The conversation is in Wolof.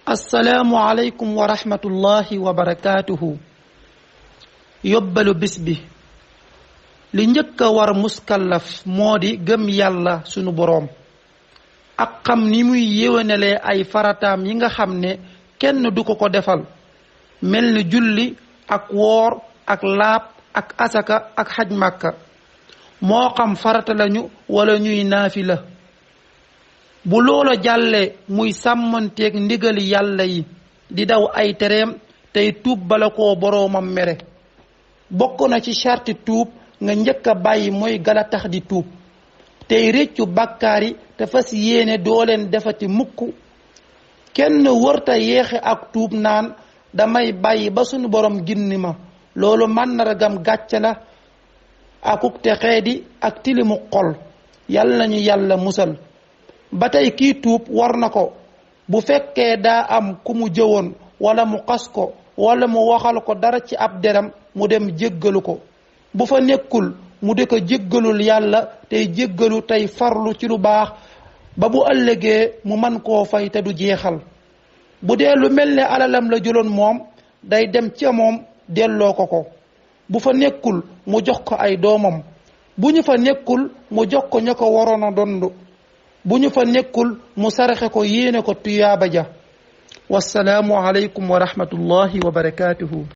assalaamu aleykum wa rahmatullahi wa barakaatuhu. yóbbalu bis bi li njëkk a war muskallaf moo di gëm yàlla sunu boroom ak xam ni muy yéwénalee ay farataam yi nga xam ne kenn du ko defal mel ni julli ak woor ak laab ak asaka ak xaj màkka moo xam farata lañu wala ñuy naafila bu loola jàllee muy sàmmanteeg ndigali yàlla yi di daw ay tereem tey tuub bala koo boroomam mere bokk na ci sarti tuub nga njëkk a bàyyi mooy gala tax di tuub tey réccu bàkkaar yi te fas yéene doo leen defati mukk kenn wërta yéexe ak tuub naan damay bàyyi ba sunu borom ginni ma loolu màndargam gàcce la akuk te xeedi ak tilimu xol yàlla nañu yàlla musal ba tey kii tuub war na ko bu fekkee daa am ku mu jëwoon wala mu xas ko wala mu waxal ko dara ci ab deram mu dem jéggalu ko bu fa nekkul mu di ko jéggalul yàlla tey jéggalu tey farlu ci lu baax ba bu ëllëgee mu man koo fay te du jeexal bu dee lu mel ne alalam la jëloon moom day dem ca moom delloo ko bu fa nekkul mu jox ko ay doomam bu ñu fa nekkul mu jox ko ña ko waroon a dondu bu ñu fa nekkul mu saraxe ko yéene ko tuyaaba ja wassalaamu aleykum wa rahmatullahi wa barakaatuhu